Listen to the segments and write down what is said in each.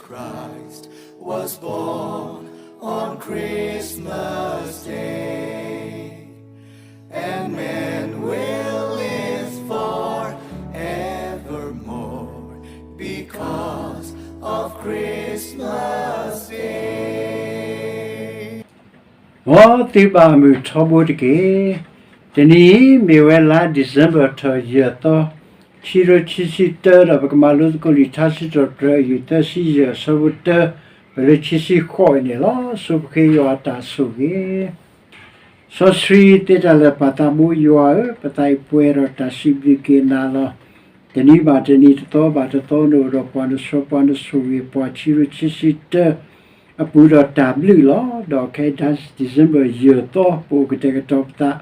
Christ was born on Christmas Day, and man will live forevermore because of Christmas Day. မ်သုဘၣ်မုာ်ထီဘိတက့ၢ်. တနံၤအံၤမ့ၢ်ဝဲလါ December ထီၣ်ယဲၢ်သီ, ခံကထိခံဆံတၢ ဒီးပကမၤလိသကိးလံာ်ထါစံးထီၣ်ပတြၢၤ အယူၢ်သၢဆံယဲၢ် အဆၢဖိတၢ ပလၢခံဆံဃိးအံၤန့ၣ်လီၤ. ဆိပဃ့ယွၤအတၢ်ဆိၣ်ဂ့ၤ. စီဆှံသ့တၢ်လၢာ်ပၢ်သးဘိယွၤဧၢ, ပသးအံၤပှဲၤဒီးတၢ်စံးဘျုးက့ၤနၤလီၤ. တနံၤဘၣ်တနံၤ တသီဘၣ်တသီ နအိၣ်ဒီးပှၤ နဆှၢပှၤ နဆိၣ်ဂ့ၤပှၤ ခံကထိခံဆံတၢ အပူၤဒီးတၢ်ဘျုးလီၤ. ဒီးခဲအံၤ December ယဲၢ်သီ ပအိၣ်ကတဲာ်ကတီၤပသး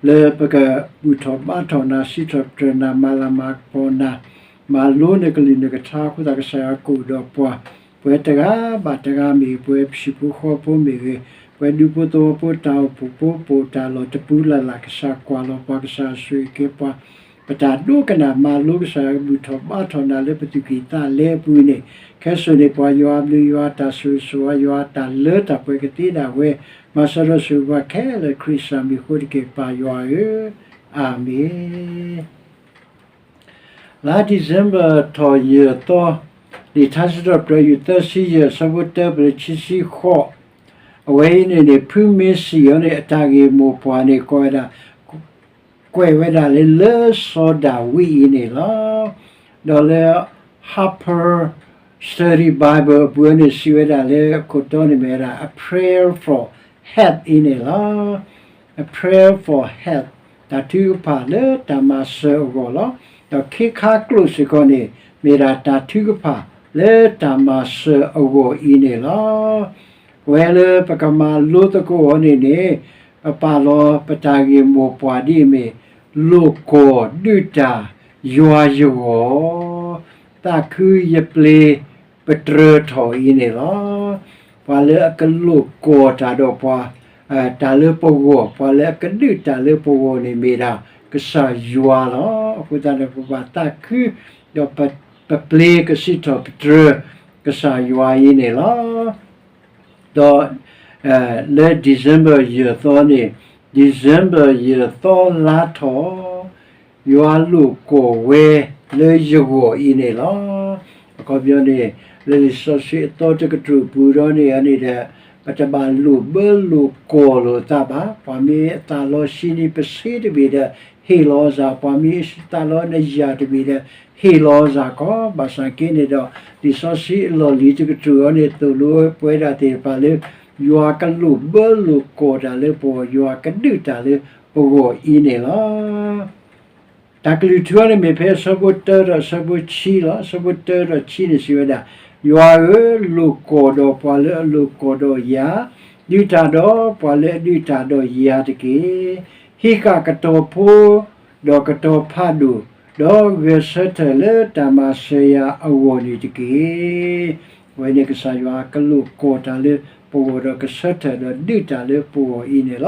လၢပကဘူၣ်ထီၣ်ဘါထီၣ်နၤ စံးထီၣ်ပတြၢၤနၤ မၤလၤမၤကပီၤနၤ မၤလိနကလုၢ်နကထါအဃိသတး ကစၢ်ယွၤကအိၣ်ဒီးပှၤ, ပှၤတဂၤဘၣ်တဂၤမ့ၢ်ဂ့ၤ, ပဝဲပှၤဟံၣ်ဖိဃီဖိမ့ၢ်ဂ့ၤ, ပဝဲဒူဖိသဝီဖိ တၢ်အိၣ်ဖှိၣ်ဖိ ပအိၣ်တၢ်လီၢ်တပူၤလၢ်လၢ် ကစၢ်ဆိၣ်ဂ့ၤက့ၤပှၤ, ပတၢ်ဒိကနၣ်မၤလိ ကစၢ်ယွၤကဘူၣ်ထီၣ်ဘါထီၣ်နၤလၢပသူၣ်ကံၢ်သးလဲအပူၤန့ၣ်, ခဲစိာ်န့ၣ် ပှၤယွၤအဘျုး ယွၤအတၢ်ဆိၣ်ဂ့ၤဆိၣ်ဝါ ယွၤအတၢ်လၢတၢ်ပှဲၤကသ့ဒၣ်ဝဲ, မၤစၢၤဒီးဆိၣ်ဂ့ၤပှၤခဲလၢာ် ခရံာ်စၢ်မံၤအဃိတက့ၢ် ပၢ်ယွၤဧၢ, အၤမ့ၣ်. လါ December ထီၣ်ယဲၢ်သီ, လံာ်ထါစံးထီၣ်ပတြၢၤ ယူၢ်သၢဆံယဲၢ် အဆၢဖိတၢ ပလၢခံဆံဃိး, အဝဲအံၤန့ၣ်န့ၣ် ဖုမ့ၢ်စံၣ်အီၤန့ၣ် အတၢ်ဂ့ၢ်မိၢ်ပှၢ်န့ၣ် ကိးဝဲဒၣ် ကွဲးဝဲဒၣ်လၢ လၢစီၤဒၤဝံးအံၤန့ၣ်လီၤ. ဒီးလၢ Harper Study Bible အပူၤန့ၣ် စံးဝဲဒၣ်လၢအခိၣ်တီန့ၣ်မ့ၢ်ဝဲဒၣ် A Prayer for Help အံၤန့ၣ်လီၤ. A Prayer for Help တၢ်ထုကဖၣ်လၢတၢ်မၤစၢၤအဂီၢ်လီၤ. ဒီးခ့ခါကျိာ်စ့ၢ်ကီးန့ၣ် မ့ၢ်ဒၣ်တၢ်ထုကဖၣ်လၢတၢ်မၤစၢၤအဂီၢ်အံၤန့ၣ်လီၤ. ပဝဲလၢပကမၤလိသကိးအီၤန့ၣ်န့ၣ်, ပပာ်လီၤပတၢ်ဂ့ၢ်မိၢ်ပှၢ်ဒ်အမ့ၢ် လိာ်ကွီၢ်ဒုးတၢ်ယွၤယဂီၢ်, သးခုယပျ့ၤပတြၢၤထီၣ်အံၤန့ၣ်လီၤ. ပှၤလၢအကလိာ်ကွီၢ်တၢ်ဒီးပှၤ, တၢ်လၢပဂီၢ်, ပှၤလၢအကဒုးတၢ်လၢပဂီၢ်န့ၣ်မ့ၢ်ဒၣ်ကစၢ်ယွၤလီၤ. အဃိသတးဒီး ပဘၣ်သးခု, ဒီးပပျ့ၤကစံးထီၣ်ပတြၢၤ ကစၢ်ယွၤအံၤန့ၣ်လီၤ. ဒီး လၢ December ယဲၢ်သီန့ၣ်, December ယဲၢ်သီလါထီၣ်, ယွၤလိာ်ကွီၢ်ဝဲလၢယဂီၢ်အံၤန့ၣ်လီၤ. အခီပညီန့ၣ်, လၢလံာ်စီဆှံအသီတကတြူၢ်ပူၤဒီးန့ၣ်န့ၣ်ဒီး, ပတဘၣ်လိာ်ဘၢလိာ်ကွီၢ်လိာ်သးဘၣ်. ပှၤမ့ၢ်အသးလီဆံနံၤပဆ့တဘ့ၣ်ဒီး ဟ့ၣ်လီၤစၢ်, ပှၤမ့ၢ်အသးလီနယၤတဘ့ၣ်ဒီး ဟ့ၣ်လီၤစၢ်ကီး. ဘၣ်ဆၣ်က့န့ၣ်ဒီး လံာ်စီဆှံအလီၢ်လံၤတကတြူၢ်အံၤန့ၣ် သိၣ်လိပဝဲဒၣ်သ့ၣ်တဖၣ်လၢ ယွၤကလိာ်ဘၢလိာ်ကွီၢ်တၢ်လၢပဂီၢ်, ယွၤကဒုးတၢ်လၢပဂီၢ်အံၤန့ၣ်လီၤ. တၢ်ကလုၢ်ထူအံၤန့ၣ်မ့ၢ်ဖဲအဆၢဖိတၢဒီးအဆၢဖိခံလီၤ. အဆၢဖိတၢဒီးခံန့ၣ်စံးဝဲဒၣ်, ယွၤဧၢ, လိာ်ကွီၢ်ဒီးပှၤလၢအလိာ်ကွီၢ်ဒီးယၤ, ဒုးတၢ်ဒီးပှၤလၢအဒုးတၢ်ဒီးယၤတက့ၢ်. ဟံးဃာ်ကတီၤဖိ ဒီးကတီၤဖးဒိၣ်, ဒီးဂဲၤဆၢထၢၣ်လၢတၢ်မၤစၢၤယၤအဂီၢ်န့ၣ်တက့ၢ်. အဝဲန့ၣ်ကစၢ်ယွၤကလိာ်ကွီၢ်တၢ်လၢပဂီၢ်ဒီးကဆၢထၢၣ်ဒီးဒုးတၢ်လၢပဂီၢ်အံၤန့ၣ်လီၤ.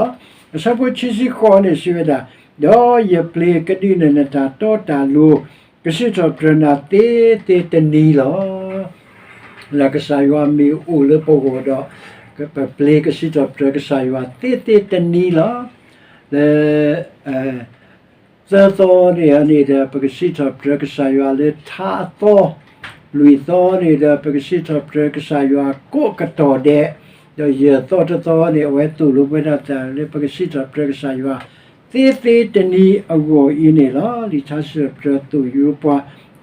အဆၢဖိခံဆံဃိးန့ၣ်စံးဝဲဒၣ်, ဒီးယပျ့ၤကဒုးနၤနတၢ်တီတၢ်လိၤ, ကစံးထီၣ်ပတြၢၤနၤသ့သ့တနံၤလီၤ. လၢကစၢ်ယွၤမ့ၢ်အိၣ်လၢပဂီၢ်ဒီး, ပပျ့ၤကစံးထီၣ်ပတြၢၤကစၢ်ယွၤသ့သ့တနံၤလီၤ. လၢ သၢသီန့ၣ်န့ၣ်ဒီး ပကစံးထီၣ်ပတြၢၤကစၢ်ယွၤလၢထါအသီ, လွံၢ်သီန့ၣ်ဒီး ပကစံးထီၣ်ပတြၢၤကစၢ်ယွၤကိးကတီၢ်ဒဲး, ဒီးယဲၢ်သီတသီန့ၣ် အဝဲသိၣ်လိပဝဲဒၣ်သးလၢပကစံးထီၣ်ပတြၢၤကစၢ်ယွၤ သ့သ့တနံၤအဂီၢ်အံၤန့ၣ်လီၤ. လံာ်ထါစံးထီၣ်ပတြၢၤသိၣ်လိပှၤ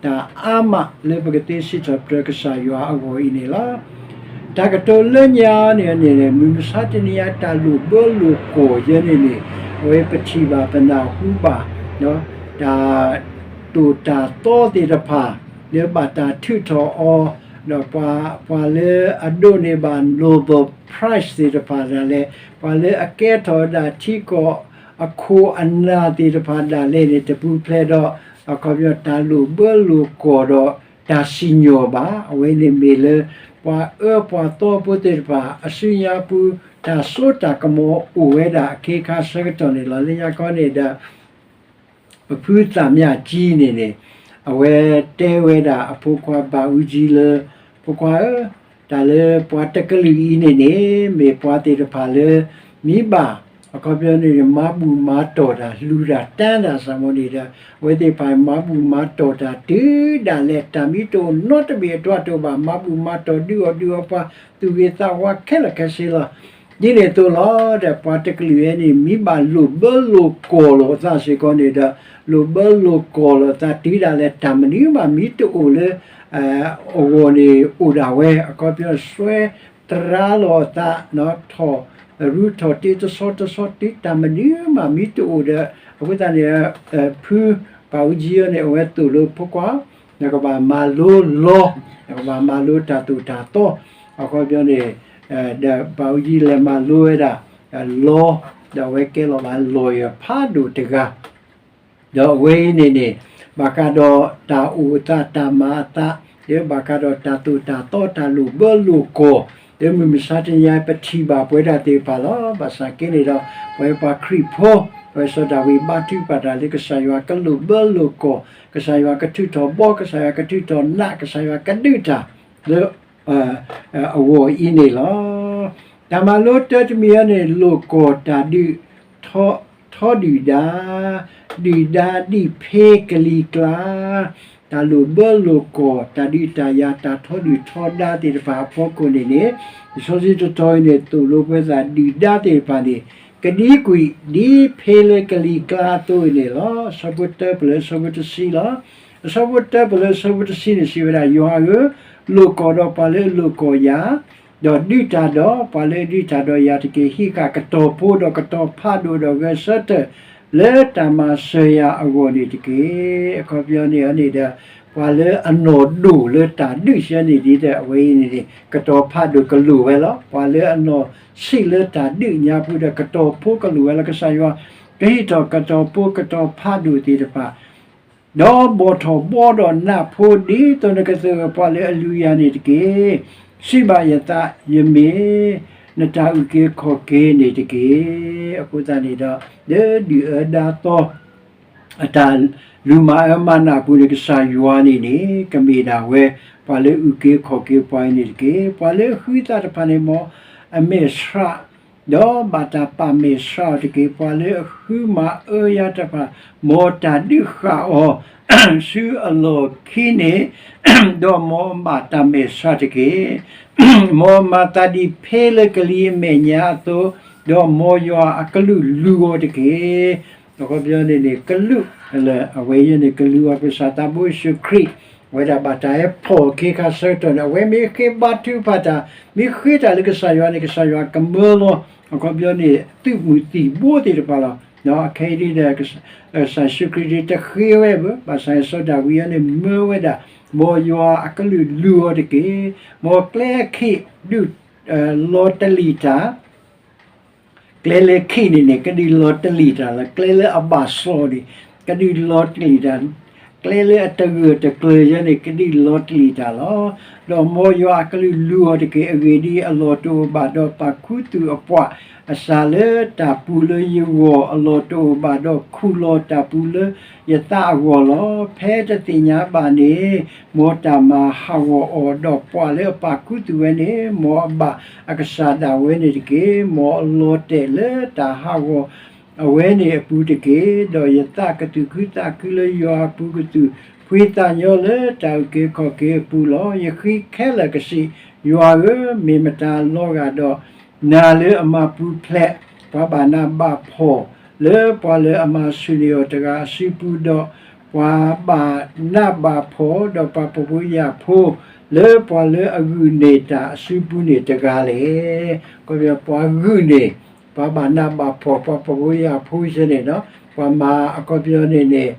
တၢ်အါမးလၢပကသ့စံးထီၣ်ပတြၢၤကစၢ်ယွၤအဂီၢ်အံၤန့ၣ်လီၤ. တၢ်ကတိၤလၢညါန့ၣ်န့ၣ် မုၢ်မဆါတနံၤအံၤတၢ်လိာ်ဘၢလိာ်ကွီၢ်ယဲန့ၣ်န့ၣ်, အဝဲပထံၣ်ဘၣ်ပနၢ်ဟူဘၣ် တၢ်သိၣ်တၢ်သီသ့ၣ်တဖၣ် လၢဘၣ်တၢ်ထုးထီၣ်အီၤ, ဒီးပှၤလၢအဒိးန့ၢ်ဘၣ် Nobel Prize သ့ၣ်တဖၣ်ဒၣ်လဲာ်, ပှၤလၢအကဲထီၣ်ဝဲဒၣ်ထံကီၢ်အခိၣ်အနၢ်သ့ၣ်တဖၣ်ဒၣ်လဲာ်န့ၣ် တပူၤဖျဲးဒီး အခီပညီတၢ်လိာ်ဘၢလိာ်ကွီၢ်ဒီးတၢ်စံၣ်ညီၣ်ဘၣ်. အဝဲန့ၣ်မ့ၢ်လၢ ပှၤအၢပှၤသီဖိသ့ၣ်တဖၣ်အစုညါပူၤ တၢ်စိတၢ်ကမီၤအိၣ်ဝဲဒၣ်အခ့အခါဆၢကတီၢ်န့ၣ်လီၤ. လၢညါခီန့ၣ်ဒီး ပဖုသၣ်မၠၣ်ကၠံန့ၣ်န့ၣ် အဝဲတဲဝဲဒၣ်အဖိခွါဘၣ်အူကၠံလၢ ဖိခွါဧၢ, တၢ်လၢပှၤတကလုာ်အံၤန့ၣ်န့ၣ် မ့ၢ်ပှၤသ့ၣ်တဖၣ်လၢ မ့ၢ်ဘၣ် အခီပညီန့ၣ် မၤဘူၣ်မၤတီၢ်တၢ် လူၤတၢ်တၢ်သးမီၤန့ၣ်ဒီး အဝဲသ့ၣ်တဖၣ်မၤဘူၣ်မၤတီၢ်တၢ်တုၤဒၣ်လဲာ် တၢ်မ့ၢ်တအိၣ်နီတဘ့ၣ်အတြီတအိၣ်ဘၣ် မၤဘူၣ်မၤတီၢ်ဒုးအီၣ်ဒုးအီပှၤ သူၣ်ဂ့ၤသးဝါခဲလၢာ်ခဲဆ့လီၤ. ဒ်န့ၣ်အသိးလီၤ. ဒီးပှၤတကလုာ်အံၤန့ၣ် မ့ၢ်ဘၣ်လိာ်ဘၢလိာ်ကွီၢ်လိာ်အသးစ့ၢ်ကီးန့ၣ်ဒီး လိာ်ဘၢလိာ်ကွီၢ်လိာ်အသးတုၤဒၣ်လဲာ် တၢ်မနုၤမးမ့ၢ်တအိၣ်လၢ အဂီၢ်န့ၣ်အိၣ်ဒၣ်ဝဲ အခီပညီ စွဲတရါလီၤအသး ထီၣ်ရူထီၣ်တ့တဆီတဆီတုၤတၢ်မနုၤမးမ့ၢ်တအိၣ်ဒီး အဃိသတးန့ၣ် ဖုပၢ်အူကၠံအံၤန့ၣ် အဝဲသိၣ်လိဖိခွါ နကဘၣ်မၤလိလီ နကဘၣ်မၤလိတၢ်သိၣ်တၢ်သီ အခီပညီန့ၣ် ဒီးပၢ်အူကၠံလဲၤမၤလိဝဲဒၣ် လီ ဒီးအဝဲကဲလီၤဘၣ်လီၤယၢၢ်ဖးဒိၣ်တဂၤ ဒီးအဝဲအံၤန့ၣ်န့ၣ် ဘၣ်ဃးဒီးတၢ်အိၣ်အသးတၢ်မၤအသး ဒီးဘၣ်ဃးဒီးတၢ်သိၣ်တၢ်သီတၢ်လိာ်ဘၢလိာ်ကွီၢ် ဒီးမုၢ်မဆါတနံၤအံၤ ပထံၣ်ဘၣ်ပဝဲဒၣ်သ့ၣ်တဖၣ်လီၤ. ဘၣ်ဆၣ်က့န့ၣ်ဒီး ပဝဲပှၤခရံာ်ဖိ ပဝဲစီၤဒၤဝံးဘါထုကဖၣ်တၢ်လၢကစၢ်ယွၤကလိာ်ဘၢလိာ်ကွီၢ် ကစၢ်ယွၤကထုးထီၣ်ဘီ ကစၢ်ယွၤကထုးထီၣ်နး ကစၢ်ယွၤကဒုးတၢ် လၢ အဂီၢ်အံၤန့ၣ်လီၤ. တၢ်မၤလိတၢတမံၤအံၤန့ၣ် လိာ်ကွီၢ်တၢ်ဒုး ထီဒုၣ်ဒါ, ဒုၣ်ဒါဒုးဖ့ကလံၤကျါ, တၢ်လိာ်ဘၢလိာ်ကွီၢ်, တၢ်ဒုးတၢ်ယၤ, တၢ်ထီဒုၣ်ထီဒါသ့ၣ်တဖၣ်အဖီခိၣ်န့ၣ်န့ၣ် လံာ်စီဆှံတတီၤအံၤန့ၣ် သိၣ်လိပဝဲသးဒုၣ်ဒါသ့ၣ်တဖၣ်န့ၣ် ကဒံကွံာ်ဒ်ဖ့လၢကလံၤကျါအသိးအံၤန့ၣ်လီၤ. အဆၢဖိတၢပလၢအဆၢဖိတဆံလီၤ. အဆၢဖိတၢပလၢအဆၢဖိတဆံန့ၣ် စံးဝဲဒၣ်, ယွၤဧၢ, လိာ်ကွီၢ်ဒီးပှၤလၢအလိာ်ကွီၢ်ယၤ, ဒီးဒုးတၢ်ဒီးပှၤလၢအဒုးတၢ်ဒီးယၤတက့ၢ်. ဟ့ၣ်ဃာ်ကတီၤဖိဒီးကတီၤဖးဒိၣ်ဒီးဂဲၤဆၢထၢၣ်လၢတၢ်မၤစၢၤယၤအဂီၢ်န့ၣ်တက့ၢ်. အခီပညီန့ၣ်န့ၣ်ဒီး ပှၤလၢအနီၢ်ဒိၣ်လၢတၢ်ဒုးစ့ၢ်န့ၣ်ဒ်ဒီး အဝဲအံၤန့ၣ်န့ၣ် ကတီၤဖးဒိၣ်ကလိာ်ဝဲလီၤ. ပှၤလၢအနီၢ်ဆံးလၢတၢ်ဒုးညါပူၤဒီးကတီၤဖိကလိာ်ဝဲလီၤ. ကစၢ်ယွၤကဟ့ၣ်ထီၣ်ကတီၤဖိကတီၤဖးဒိၣ်သ့ၣ်တဖၣ် ဒီးဘီၣ်ထီၣ်ဘီဒီးနးဖိ ဒ်သိးနကသဂၢၢ်ပှၤလၢအလူၤယၤန့ၣ်တက့ၢ်. စံးဘၣ်ယသး, ယမ့ၢ်နတၢ်အုၣ်က့ၤခီၣ်က့ၤန့ၣ်တက့ၢ်. အဃိသတးန့ၣ်ဒီး လၢဒုၣ်အၢဒါသီ အတၢ်လူၤမၤအၢမၤနးအပူၤန့ၣ် ကစၢ်ယွၤန့ၣ်န့ၣ် ကမ့ၢ်ဒၣ်ဝဲ ပှၤလၢအုၣ်က့ၤခီၣ်က့ၤပှၤအံၤန့ၣ်တက့ၢ်. ပှၤလၢအဃုသးတဖၣ်န့ၣ် မ်အမဲာ်ဆှး ဒီးဘၣ်တၢ်ပာ်မဲာ်ဆှးအီၤတက့ၢ်. ပှၤလၢအဃုမၤအၢယၤတဖၣ် မ်တၢ်ဒုးဃာ်အီၤ ဆူအလီၢ်ခံန့ၣ် ဒီးမ်အဘၣ်တၢ်မဲာ်ဆှးတက့ၢ်. မ်အမၤသးဒ်ဖ့လၢကလံၤအမဲာ်ညါအသိး, ဒီးမ်ယွၤအကလူးလူၤအီၤတက့ၢ်. အခီပညီန့ၣ်န့ၣ် ကလူးလၢအဝဲအံၤန့ၣ် ကလူးအီၤ ကစၢ်သးဘိယ့ၣ်ၡူးခရံာ် အဝဲဒၣ်ဘၣ်တၢ်ဟဲဖီၣ်အီၤအခ့အခါဆၢကတီၢ်န့ၣ် အဝဲမ့ၢ်ဃ့ဘါထုကဖၣ်တၢ် မ့ၢ်ဃ့တၢ်လၢကစၢ်ယွၤန့ၣ် ကစၢ်ယွၤကမၢလီၤ အခီပညီန့ၣ် သုးမုၢ်သံၣ်ဘိသ့ၣ်တဖၣ်လီၤ. အခဲအံၤဒ်ဒီး ကစၢ်ယ့ၣ်ၡူးခရံာ်န့ၣ်တဃ့ဝဲဘၣ်, ဘၣ်ဆၣ်စီၤဒၤဝံးအံၤန့ၣ် မၢဝဲဒၣ် မ်ယွၤအကလူးလူၤအီၤတက့ၢ်. မ်ကျဲအခံးဒုး လီၤတလံာ်တၢ် ကျဲလၢခံးန့ၣ်န့ၣ် ကဒုးလီၤတလံာ်တၢ်လီၤ. ကျဲလၢအဘၣ်စီၣ်န့ၣ် ကဒုးလီၤတလံာ်တၢ်, ကျဲလၢအတဂၢၢ်တကျၢၤယဲန့ၣ် ကဒုးလီၤတလံာ်တၢ်လီၤ. ဒီးမ်ယွၤအကလူးလူၤအီၤတက့ၢ်. အဂ့ၢ်ဒ်အံၤ, အလီၢ်တအိၣ်ဘၣ်ဒီးပာ်ခူသူၣ်အပှၤ အစှၤလၢတၢ်ပူၤလၢယဂီၢ်, အလီၢ်တအိၣ်ဘၣ်ဒီးခူၣ်လီၤတၢ်ပူၤလၢယသးအဂီၢ်လီၤ. ဖဲတသ့ၣ်ညါဘၣ်န့ၣ် မ်တၢ်မၤဟးဂီၤအီၤ, ဒီးပှၤလၢအပာ်ခူသူၣ်ဝဲန့ၣ် မ်အဘၣ်အကစၢ်ဒၣ်ဝဲန့ၣ်တက့ၢ်. မ်အလီၤတဲာ်လၢတၢ်ဟးဂီၤ အဝဲန့ၣ်အပူၤတက့ၢ်. ဒီးယသးကသူၣ်ခုသးခုလၢယွၤအပူၤ, ကသူၣ်ဖှံသးညီလၢတၢ်အုၣ်က့ၤခီၣ်က့ၤအပူၤလီၤ. ယဃ့ခဲလၢာ်ကစံး, ယွၤဧၢ, မ့ၢ်မတၤလီၤဂာ်ဒီး နၤလၢအမၤပူၤဖျဲး ပှၤဘၣ်နးဘၣ်ဖှီၣ် လၢပှၤလၢအမၤဆူၣ်န့ၢ်အီၤတဂၤအစုပူၤဒီး ပှၤဘၣ်နးဘၣ်ဖှီၣ် ဒီးပှၤပှၤဖိယာ်ဖိ လၢပှၤလၢအဂုာ်န့ၢ်တၢ်အစုပူၤန့ၣ်တဂၤလဲၣ်. ပှၤဂုာ်န့ၢ် ပှၤဘၣ်နးဘၣ်ဖှီၣ် ပှၤပှၤဖိယာ်ဖိဆဲန့ၣ်, ပှၤမၤအခီပညီန့ၣ်န့ၣ်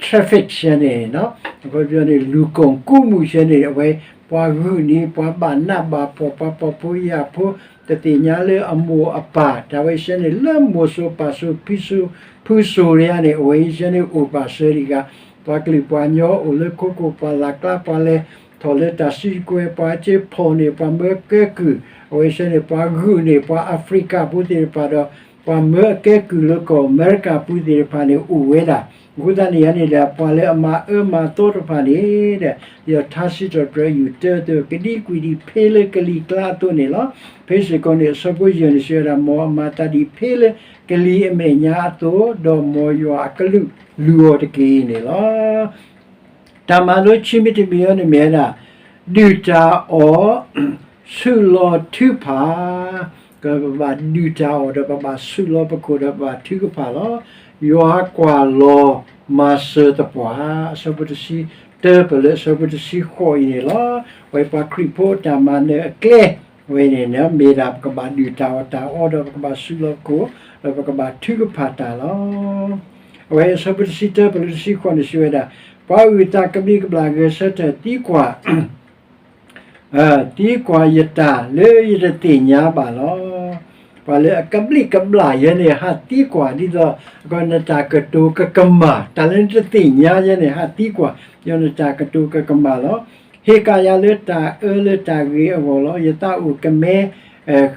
traffic ဆဲန့ၣ်, အခီပညီန့ၣ် လူၤကိၢ်ကူးမူဆဲန့ၣ် အဝဲ ပှၤဂုာ်န့ၢ် ပှၤဘၣ်နးဘၣ်ဖှီၣ် ပှၤပှၤဖိယာ်ဖိ တသ့ၣ်ညါလၢအမိၢ်အပၢ် တၢ်ဝဲဆဲန့ၣ် လၢမိၢ်စိၤပၢ်စိၤဖံစိၤဖုစိၤတဂၤန့ၣ် အဝဲအံၤဆဲန့ၣ်အိၣ်ပာ်စၢၤတဂၤ, ပှၤကလုာ်ပှၤကညီအိၣ်လၢခိခိၣ်ပှၤလၢ်ကျါ ပှၤလဲၤထီၣ်လၢတၢ်စုကဝဲၤ ပှၤက့ၤဖီၣ်န့ၣ် ပှၤမၢကဲကုၢ် အဝဲဆဲန့ၣ် ပှၤဂုာ်န့ၢ် ပှၤအၤဖရံကၤဖိသ့ၣ်တဖၣ်ဒီး ပှၤမၢအကဲကုၢ်လၢကီၢ်အမဲရကၤပူၤသ့ၣ်တဖၣ်န့ၣ် အိၣ်ဝဲဒၣ်. အဃိသတးန့ၣ်န့ၣ်ဒီး ပှၤလၢအမၤအၢမၤသီတဖၣ်န့ၣ်ဒီး ဒ်သိးထါစံးထီၣ်ပတြၢၤယူၢ်တၢအသိး ကဒံကွံာ်ဒံးဖဲလၢကလံၤကျါအသိးန့ၣ်လီၤ. ဖဲစ့ၢ်ကီးန့ၣ် အဆၢဖိယဲၢ်န့ၣ် စံးဝဲဒၣ် မ်အမၤသးဒ်ဖဲလၢကလံၤအမဲာ်ညါအသိး, ဒီးမ်ယွၤအကလူး လူၤအီၤတက့ၢ်န့ၣ်လီၤ. တၢ်မၤလိခံမံၤတမံၤအံၤန့ၣ်မ့ၢ်ဝဲဒၣ် ဒုၣ်တၢ်အီၣ် ဆူးလီၤထုကဖၣ်, ပဘၣ်ဒုၣ်တၢ်အီၣ်ဒီးပဘၣ်ဆူးလီၤပခိၣ်ဒီးပဘၣ်ထုကဖၣ်လီၤ. ယွၤကွၢ်လီၤမၤစၢၤသပှၢ်, အဆၢဖိတဆံတၢပၢၢ်လၢအဆၢဖိတဆံဃိးအံၤန့ၣ်လီၤ. အဝဲပှၤခရံာ်ဖိအတၢ်မၤနၢၤအကျဲ အဝဲန့ၣ် မ့ၢ်ဒၣ်ပကဘၣ်ဒုၣ်တၢ်အီၣ်တၢ်အီဒီးပကဘၣ်ဆူးလီၤပခိၣ် ဒီးပကဘၣ်ထုကဖၣ်တၢ်လီၤ. အဝဲအဆၢဖိတဆံတၢပၢၢ်လၢတဆံဃိးန့ၣ်စံးဝဲဒၣ်, ပှၤအုၣ်သးကဘျံးကဘျၣ်ဂဲၤဆၢထၢၣ်သံကွၢ် သံကွၢ်ယတၢ်လၢယတသ့ၣ်ညါဘၣ်လီၤ. ပှၤလၢအကဘျံးကဘျၣ်ယဲန့ၣ် ဟးသံကွၢ်ဒ်သိး နတၢ်ကတိၤကကမၣ်, တၢ်လၢနတသ့ၣ်ညါယဲန့ၣ် ဟးသံကွၢ် ဒ်သိးနတၢ်ကတိၤကကမၣ်လီၤ. ဟ့ၣ်ကၣ်ယၤလၢတၢ်အၢလၢတၢ်ဂ့ၤအဂီၢ်လီၤ. ယသးအိၣ်ကမဲ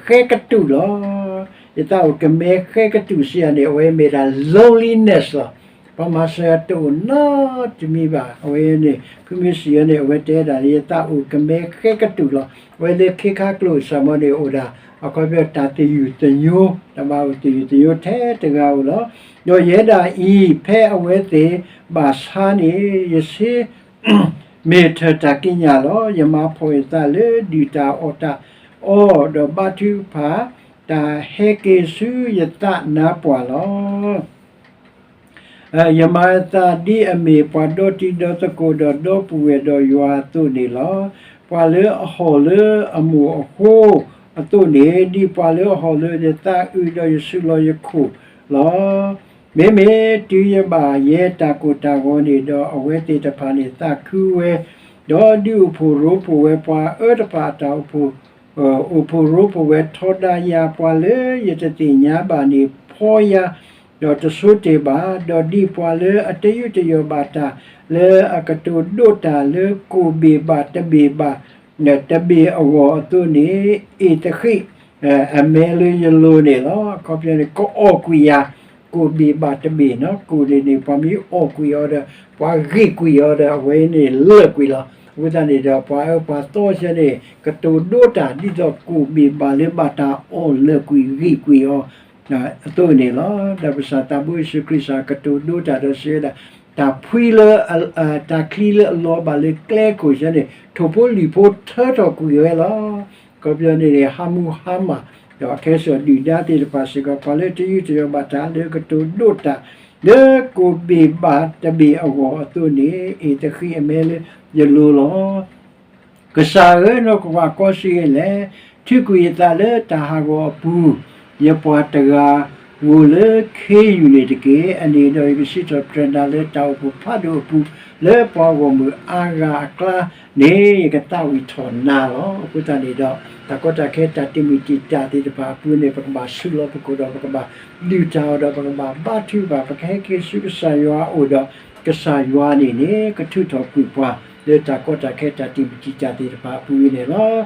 ဃဲကတူာ်လီၤ. ယသးအိၣ်ကမဲဃဲကတူာ်စံးယၤန့ၣ် အဝဲမ့ၢ်ဒၣ် loneliness လီၤ. ပှၤမၤစၢၤတအိၣ်နီတမံၤဘၣ်. အဝဲန့ၣ် ဖုမ့ၢ်စံးယဲန့ၣ် အဝဲတဲဒၣ်လၢယသးအိၣ်ကမဲဃဲကတူာ်လီၤ. အဝဲလၢခ့ခါကျိၣ်စ့ၢ်မီၤန့ၣ် အိၣ်ဒၣ် အခီပညီတၢ်သယုၢ်သညိ, တၢ်ဘၣ်အိၣ်သယုၢ်သညိထဲတဂၤဧိၤလီၤ. ဒီးယဲဒၣ်အံၤ ဖဲအဝဲသ့ၣ်ဘၣ်ဆါန့ၣ် ယဆ့ မ့ၢ်ထၢၣ်တၢ်ကံးညာ်လီၤ. ယမၤဖှီၣ်ယသးလၢဒုၣ်တၢ်အီၣ်တၢ်အီ ဒီးဘါထုကဖၣ်တၢ်ဟဲက့ၤဆူယသးနါပှၢ်လီၤ. ယမၤယသးဒ်အမ့ၢ်ပှၤဒီတံၤဒီသကိးဒီးဒီပုၢ်ဝဲၢ်ဒီးယွၤအသိးန့ၣ်လီၤ. ပှၤလၢအဟီၣ်လၢအမိၢ်အဃိအသိးန့ၣ်, ဒ်ပှၤလၢအဟီၣ်လၢယသးအုးဒီးယဆူးလီၤယခိၣ်လီၤ. မ့မ့ၢ်တုၤယဘၣ်ယဲတၢ်ကိၢ်တၢ်ဂီၤန့ၣ်ဒီး အဝဲသ့ၣ်တဖၣ်န့ၣ်သးခုဝဲ, ဒီးဒုးအိၣ်ဖှိၣ်ရိဖှိၣ်ဝဲပှၤအၢတဖၣ်အတၢ်အိၣ်ဖှိၣ် အိၣ်ဖှိၣ်ရိဖှိၣ်ဝဲထီဒါယၤ, ပှၤလၢယတသ့ၣ်ညါဘၣ်န့ၣ်ဖီယၤ, ဒီးတဆိတ့ၢ်ဘၣ်, ဒီးဒ်ပှၤလၢအတယူးတယီၣ်ဘၣ်တၢ်လၢအကတိၤဒိးတၢ်လၢကိၣ်ဘ့ၣ်ဘၣ်တဘ့ၣ်ဘၣ် တဘ့ၣ်အဂီၢ်အသိးန့ၣ်, အ့ၣ်သဃံး အမဲလၢယလိၤန့ၣ်လီၤ. အခီပညီန့ၣ် ကအီၣ်ကွံာ်ယၤ, ကိၣ်ဘ့ၣ်ဘၣ်တဘ့ၣ်နီၤ, ကိၣ်န့ၣ်န့ၣ် ပှၤမ့ၢ်အီၣ်ကွံာ်အီၤဒီး ပှၤဂ့ၤကွံာ်အီၤဒီး အဝဲန့ၣ်လၢာ်ကွံာ်လီၤ. အဃိသတးန့ၣ်ဒီး ပှၤအၢပှၤသီဆၢန့ၣ် ကတိၤဒိးတၢ်ဒ်သိးကိၣ်ဘ့ၣ်ဘၣ်လၢဘၣ်တၢ်အီၣ်လၢာ်ကွံာ်ဂ့ၤကွံာ်အီၤ အသိးန့ၣ်လီၤ. ဒီးပကစၢ်သးဘိယ့ၣ်ၡူးခရံာ်စ့ၢ်ကီးကတိၤဒိးတၢ်ဒီးစံးဝဲဒၣ်, တၢ်ဖှံလၢ တၢ်ချံလၢအလီၤဘၣ်လၢကျဲခိၣ်ဆၢန့ၣ် ထိၣ်ဖိလံၣ်ဖိထၢထီၣ်ကွံာ်ဝဲလီၤ. အခီပညီန့ၣ်န့ၣ် ဟးမူဟါမၢ်, ဒီးအခဲစၢၣ်ဒုၣ်ဒါသ့ၣ်တဖၣ်စ့ၢ်ကီး ပှၤလၢတယူးတယီၣ်ဘၣ်တၢ်လၢကတိၤဒိးတၢ် လၢကိၣ်ဘ့ၣ်ဘၣ်တဘ့ၣ်အဂီၢ်အသိးန့ၣ် အ့ၣ်သဃံးအမဲလၢယလိၤလီၤ. ကစၢ်ဧၢ, နကွၢ်ကွီၢ်စံးဂ့ၤလဲၣ်, ထုးကွံာ်ယသးလၢတၢ်ဟးဂီၤအပူၤ, ယပှၤတဂၤဧိၤလၢခ့ယုၢ်န့ၣ်တက့ၢ်. အန့ၣ်ဒီးယကစံးထီၣ်ပတြၢၤနၤလၢတၢ်အိၣ်ဖှိၣ်ဖးဒိၣ်အပူၤ, လၢပှၤဂီၢ်မုၢ်အါဂၤအကျါန့ၣ် ယကသးဝံၣ်ထီၣ်နၤလီၤ. အဃိသတးန့ၣ်ဒီး တၢ်ကီတၢ်ခဲတၢ်တံာ်မုၢ်တံာ်တာ်သ့ၣ်တဖၣ်အပူၤန့ၣ် ပကဘၣ်ဆူးလီၤပခိၣ်ဒီးပကဘၣ်ဒုးတၢ်အီၣ်ဒီးပကဘၣ်ဘါထုကဖၣ် ပကဟဲက့ၤဆူကစၢ်ယွၤအအိၣ်ဒီး ကစၢ်ယွၤန့ၣ်န့ၣ် ကထုးထီၣ်ကွံာ်ပှၤ လၢတၢ်ကီတၢ်ခဲတၢ်တံာ်မုၢ်တံာ်တာ်သ့ၣ်တဖၣ်အပူၤန့ၣ်လီၤ.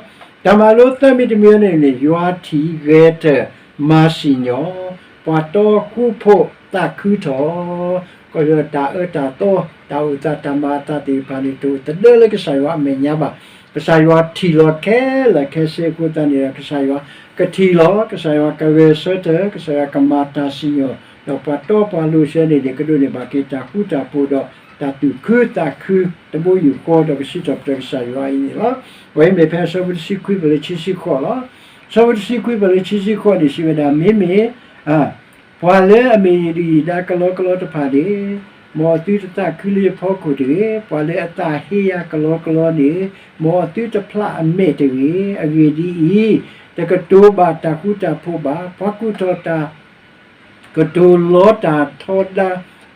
တၢ်မၤလိသၢမံၤတမံၤန့ၣ်န့ၣ် ယွၤထံၣ်ဂဲၤတၢၢ်မၤစံၣ်ညီၣ်, ပှၤတီဃူဖိးသးခုထီၣ်, ကီၢ်တၢ်အၢတၢ်သီ တၢ်အိၣ်သးတၢ်မၤအသးသ့ၣ်တဖၣ်န့ၣ် တအိၣ်သဒၢလၢကစၢ်ယွၤအမဲာ်ညါဘၣ်. ကစၢ်ယွၤထံၣ်လီၤခဲလၢာ်ခဲဆ့အဃိသတးန့ၣ်ဒီး ကစၢ်ယွၤကထံၣ်လီၤ, ကစၢ်ယွၤကဂဲၤဆၢထၢၣ်, ကစၢ်ယွၤကမၤတၢ်စံၣ်ညီၣ်, ဒီးပှၤတီပှၤလိၤဆၢန့ၣ်န့ၣ် ကဒိးန့ၢ်ဘၣ်က့ၤတၢ်ဃူတၢ်ဖိးဒီး တၢ်သူၣ်ခုသးခု တဘိယူၢ်ဃီဒီးကစံးထီၣ်ပတြၢၤကစၢ်ယွၤအံၤန့ၣ်လီၤ. အဝဲအံၤမ့ၢ်ဖဲအဆၢဖိတဆံခွံပၢၢ်လၢခံဆံဃိးလီၤ. အဆၢဖိတဆံခွံပၢၢ်လၢခံဆံဃိးန့ၣ် စံးဝဲဒၣ် မ့မ့ၢ် ပှၤလၢအမ့ၢ်ယဒုၣ်ယဒါကလီကလီတဖၣ်န့ၣ်, မ်အသုတသးခုလၢယဖီခိၣ်တဂ့ၤ. ပှၤလၢအသးဟ့ယၤကလီကလီန့ၣ်, မ်အသုတဖျးအမဲာ်တဂ့ၤ. အဂ့ၢ်ဒ်အံၤ, တကတိၤဘၣ်တၢ်ဃူတၢ်ဖိးဘၣ်. ပှၤကူၣ်ထီၣ်တၢ် ကတိၤလီတၢ်ထီဒါ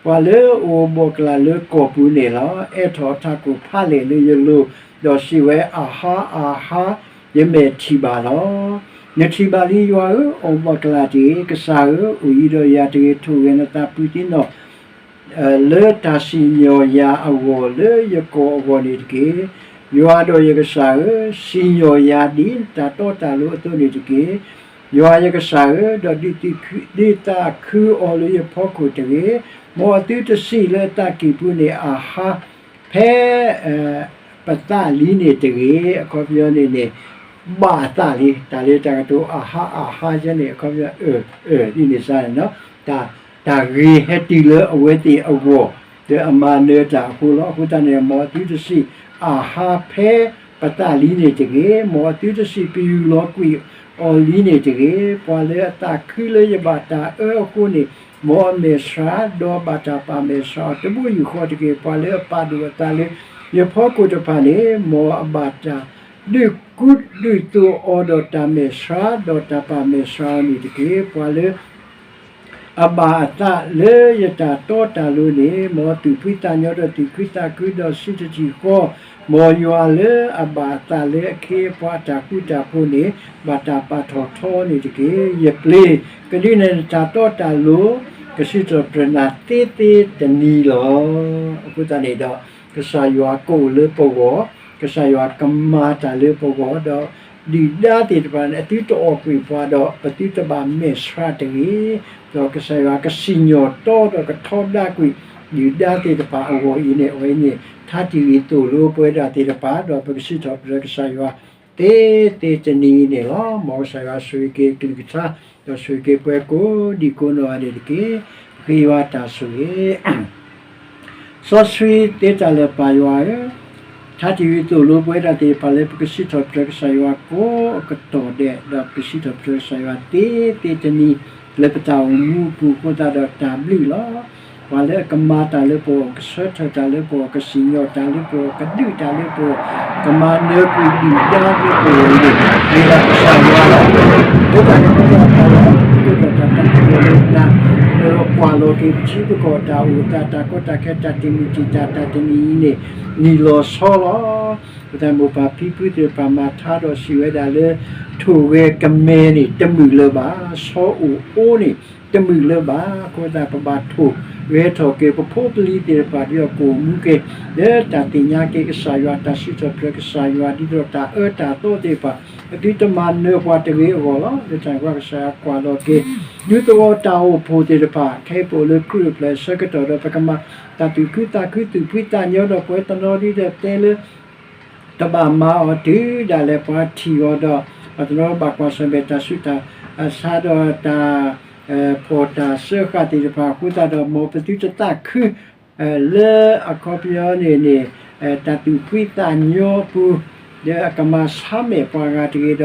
ပှၤလၢအအိၣ်ဘီၣ်ကလာ်လၢကီၢ်ပူၤန့ၣ်လီၤ. အဲၣ်ထီၣ်အထးခိၣ်ဖးလဲၢ်လၢယလိၤ, ဒီးစံးဝဲ, အၤဟါ, အၤဟါ, ယမဲာ်ထံၣ်ဘၣ်လီၤ. နထံၣ်ဘၣ်လံယွၤဧၢ, အိၣ်ဘီၣ်ကလာ်တဂ့ၤ. ကစၢ်ဧၢ, အိၣ်ယံၤဒီးယၤတဂ့ၤ. ထိၣ်ဂဲၤနသးပူၤသံနီၣ် လၢတၢ်စံၣ်ညီၣ်ယၤအဂီၢ် လၢယကီၢ်အဂီၢ်န့ၣ်တက့ၢ်. ယွၤဒီးယကစၢ်ဧၢ, စံၣ်ညီၣ်ယၤဒ်နတၢ်တီတၢ်လိၤအသိးန့ၣ်တက့ၢ်. ယွၤယကစၢ်ဧၢ, ဒီးဒုးသးခုအီၤလၢယဖီခိၣ်တဂ့ၤ. မ်အသုတစံးလၢအသးကံၢ်ပူၤန့ၣ်, အဟါဖဲ ပသးလံန့ၣ်တဂ့ၤ. အခီပညီန့ၣ်န့ၣ် ဘၣ်အသးလံ, တၢ်လၢတၢ်ကတိၤအဟါအဟါယဲန့ၣ် အခီပညီ အၢ အၢ ဒ်န့ၣ်စ့ၢ်န့ၣ် တၢ်ဂ့ၤဟဲတုၤလၢအဝဲသ့ၣ်အဂီၢ် လၢအမၤနၢၤတၢ်အဃိလီၤ. အဃိသတးန့ၣ် မ်အသုတစံး အဟါဖဲပသးလံန့ၣ်တဂ့ၤ, မ်အသုတစံးပယူၢ်လီၤကွံာ်အီၤလံန့ၣ်တဂ့ၤ. ပှၤလၢအသးခုလၢယဘၣ်တၢ်အၢအဃိန့ၣ်, မ်အမဲာ်ဆှး, ဒီးဘၣ်တၢ်ပာ်မဲာ်ဆှးအီၤတဘိယူၢ်ဃီတက့ၢ်. ပှၤလၢအပာ်ဒိၣ်အသးလၢယဖီခိၣ်တဖၣ်န့ၣ်, မ်အဘၣ်တၢ်ဒုးကူဒုးသိးအီၤဒီးတၢ်မဲာ်ဆှး, ဒီးတၢ်ပာ်မဲာ်ဆှးအီၤန့ၣ်တက့ၢ်. ပှၤလၢ အဘၣ်အသးလၢယတၢ်တီတၢ်လိၤန့ၣ်, မ်အသူၣ်ဖှံသးညီဒီးသူၣ်ခုသးခုဒီးစံးတထံၣ်ဃီ, မ်ယွၤလၢအဘၣ်အသးလၢအခ့အပှၤအတၢ်ဃူတၢ်ဖိးန့ၣ်, ဘၣ်တၢ်ပာ်ထီၣ်ထီန့ၣ်တက့ၢ်. ယပျ့ၤကဒုးနဲၣ်နတၢ်တီတၢ်လိၤ ကစံးထီၣ်ပတြၢၤနၤသ့သ့တနံၤလီၤ. အဃိသတးန့ၣ်ဒီး ကစၢ်ယွၤကအိၣ်လၢပဂီၢ်, ကစၢ်ယွၤကမၤတၢ်လၢပဂီၢ်, ဒီးဒုၣ်ဒါသ့ၣ်တဖၣ်န့ၣ် အသုတအီၣ်ကွံာ်ပှၤဒီး ပသုတဘၣ်မဲာ်ဆှးတဂ့ၤ. ဒီးကစၢ်ယွၤကစံၣ်ညီၣ်တီဒီးကထီဒါကွံာ် ဒုၣ်ဒါသ့ၣ်တဖၣ်အဂီၢ်အံၤန့ၣ်, အဝဲန့ၣ် ထါတံၢ်ဂ့ၢ်သိၣ်လိပဝဲဒၣ်သ့ၣ်တဖၣ်, ဒီးပကစံးထီၣ်ပတြၢၤကစၢ်ယွၤ သ့သ့တနံၤအံၤန့ၣ်လီၤ. မ်ကစၢ်ယွၤဆိၣ်ဂ့ၤက့ၤအကလုၢ်ကထါ, ဒီးဆိၣ်ဂ့ၤက့ၤပှၤကိးဒံကိးနီၢ်ဂၤဒဲးန့ၣ်တက့ၢ်. ပဃ့ယွၤတၢ်ဆိၣ်ဂ့ၤ စီဆှံသ့တၢ်လၢာ်ပၢ်ယွၤဧၢ, ထါတံၢ်ဂ့ၢ်သိၣ်လိပဝဲဒၣ်သ့ၣ်တဖၣ်လၢပကစံးထီၣ်ပတြၢၤကစၢ်ယွၤကိးအကတီၢ်ဒဲး, ဒီးပကစံးထီၣ်ပတြၢၤကစၢ်ယွၤသ့သ့တနံၤ လၢပတၢ်အိၣ်မူအပူၤအဃိသတးဒီးတၢ်ဘျုးလီၤ. ပှၤလၢအကမၤတၢ်လၢပဂီၢ်, ကဆၢထၢၣ်တၢ်လၢပဂီၢ်, ကစံၣ်ညီၣ်တၢ်လၢပဂီၢ်, ကဒုးတၢ်လၢပဂီၢ်, ကမၤနၢၤကွံာ်ဒုၣ်ဒါလၢပဂီၢ်န့ၣ် မ့ၢ်ဒၣ်ကစၢ်ယွၤလီၤ. အဃိသတးန့ၣ် ပတၢ်ပာ်လီၤ ပတၢ်တၢ်တၢ်တၢ်တၢ် ပကွၢ်လီၤက့ၤပထံပကီၢ်တၢ်အိၣ်သး တၢ်ကီတၢ်ခဲ တၢ်တမံၤတံာ်တာ် တၢ်တနံၤအံၤန့ၣ် နံၤလီၤဆီလီၤ. အဃိသတး မိၢ်ပၢ်ဖံဖုသ့ၣ်တဖၣ်မၤထါဒီးစံးဝဲဒၣ်လၢ ထိၣ်ဂဲၤကမဲန့ၣ် တမုာ်လၢၤဘၣ်, ဆီအိၣ်အိန့ၣ် တမုာ်လၢၤဘၣ်. အဃိသတး ပဘၣ်ထိၣ်ဂဲၤထီၣ်က့ၤ ပဖိပလံၤသ့ၣ်တဖၣ် ဒ်သိးကအိၣ်မူက့ၤ လၢတၢ်သ့ၣ်ညါက့ၤကစၢ်ယွၤ တၢ်စံးထီၣ်ပတြၢၤကစၢ်ယွၤ ဒ်သိးတၢ်အၢတၢ်သီသ့ၣ်တဖၣ် အသုတမၤနၢၤပှၤတဂ့ၤအဂီၢ်လီၤ. လၢတၢ်န့ၣ်အဃိ ကစၢ်ယွၤကွၢ်လီၤက့ၤ ဒူသဝီတၢ်အိၣ်ဖှိၣ်သ့ၣ်တဖၣ် ခဲအံၤပအိၣ်လၢခရံာ်အိၣ်ဖျဲၣ်အဆၢကတီၢ်ဒီး ပကမၤတၢ်သူၣ်ခုသးခု သူၣ်ဖှံသးညီဒီး ပဝဲတနီၤဒ်ဒီးတဲလၢ တဘၣ်မၤအီၤတုၤဒၣ်လဲာ် ပှၤထံၣ်အီၤဒီး ပှၤတနီၤဘၣ်ကွၢ်ဆၢၣ်မဲာ်တၢ်ဆူးတၢ်ဆါဒီးတၢ် ဖီၣ်တၢ်စၢဃာ်သ့ၣ်တဖၣ်အဃိသတးဒီး မ်ပသုတသးခု လၢအခီပညီန့ၣ်န့ၣ် တၢ်သူၣ်ဖှံသးညီအပူၤ လၢအကမၤဆါမဲာ်ပှၤဂၤတဂ့ၤဒီး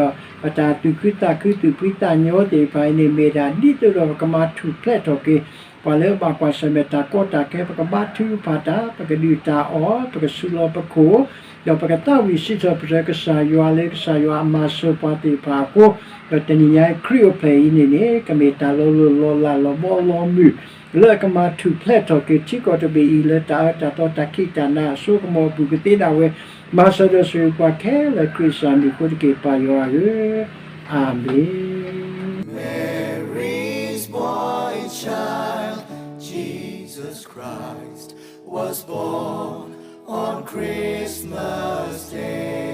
ပတၢ်သူၣ်ခုသးခု သူၣ်ဖှံသးညီသ့ၣ်တဖၣ်အံၤန့ၣ် မ့ၢ်ဒၣ်ဒ်သိးဒီး ပကမၤထူၣ်ဖျဲးထီၣ်က့ၤ ပှၤလၢအဘၣ်ကွၢ်ဆၢၣ်မဲာ်တၢ်ကီတၢ်ခဲ ပကဘါထုကဖၣ်တၢ်, ပကဒုၣ်တၢ်အီၣ်, ပကဆူးလီၤပခိၣ်, ဒီးပကသးဝံၣ်စံးထီၣ်ပတြၢၤကစၢ်ယွၤလၢကစၢ်ယွၤအမၤစၢၤပှၤသ့ၣ်တဖၣ်အဃိ, ဒီးတနံၤညါအံၤခရံာ်အိၣ်ဖျဲၣ်အံၤန့ၣ်န့ၣ် ကမ့ၢ်တၢ်လီၤလိၢ်လီၤလးလီၤဘီလီၤမုၢ် လၢအကမၤထူၣ်ဖျဲးထီၣ်က့ၤထံကီၢ်တဘ့ၣ်အံၤ လၢတၢ်အၢတၢ်သီတၢ်ခံးတၢ်နၤအစိကမီၤအပူၤကသ့ဒၣ်ဝဲ, မၤစၢၤဒီးဆိၣ်ဂ့ၤပှၤခဲလၢာ် ခရံာ်စၢ်မံၤအဃိတက့ၢ် ပၢ်ယွၤဧၢ, အၤမ့ၣ်. Mary's boy child, Jesus Christ, was born on Christmas Day.